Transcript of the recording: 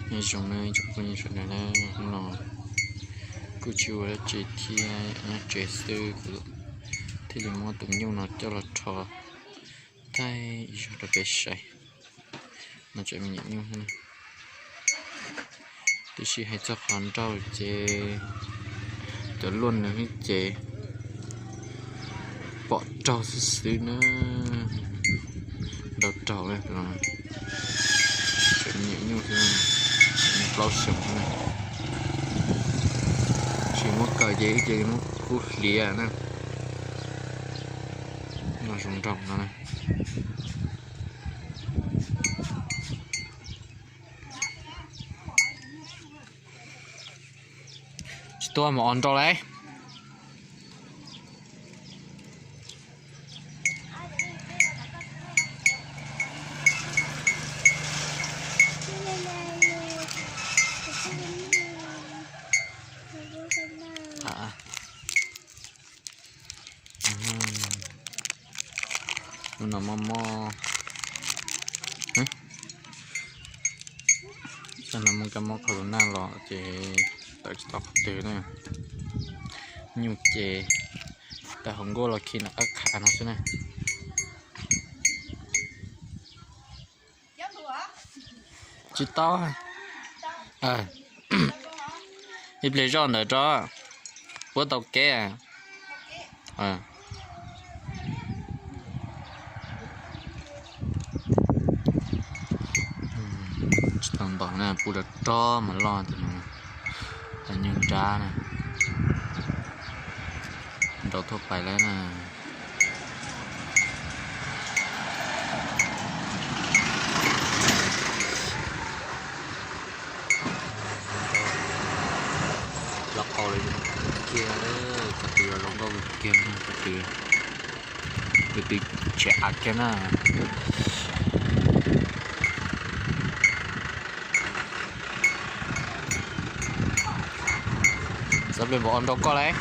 Nyob zoo na ib tsoom phooj ywg sawv daws na, hnub no kuj tsis ua dab tsi thiab, nyob tsev xwb kuv thiaj li muab tus nyuj no coj los rho thaij ib zaug rau peb saib. No tseem me nyuam nyuj na. Tiam sis hais txog qhov nrau ces cov luaj nws ces pom raug xwb xwb na, nrau raug na. Tseem me nyuam nyuj xwb, plaub xyoos xwb na. Tsis muab kaw ces ib ce muab kub hliav na. No zoo nraug no na. Tsis tuaj mus os nrau lauj. Hnub no mob mob, xyov no muaj kab mob corona los ces tawm tsis tau qhov twg na. Nyuj ces tawm hauv nkuaj los khi nram qab khav no xwb na. Tsis tau. Ib pliag zoj ntawd tso, puab tau kev. Tsis tau ntaus na, pub rov rog mas loj tiag no. Tau nyuj nrab na, nrau thuaj pais lawm na. Los qau kiag, qhov twg los zoo nkauj kiag, qhov twg, qhov twg tshav av kiag na. Xav pliag npaum os nrau koj lauj.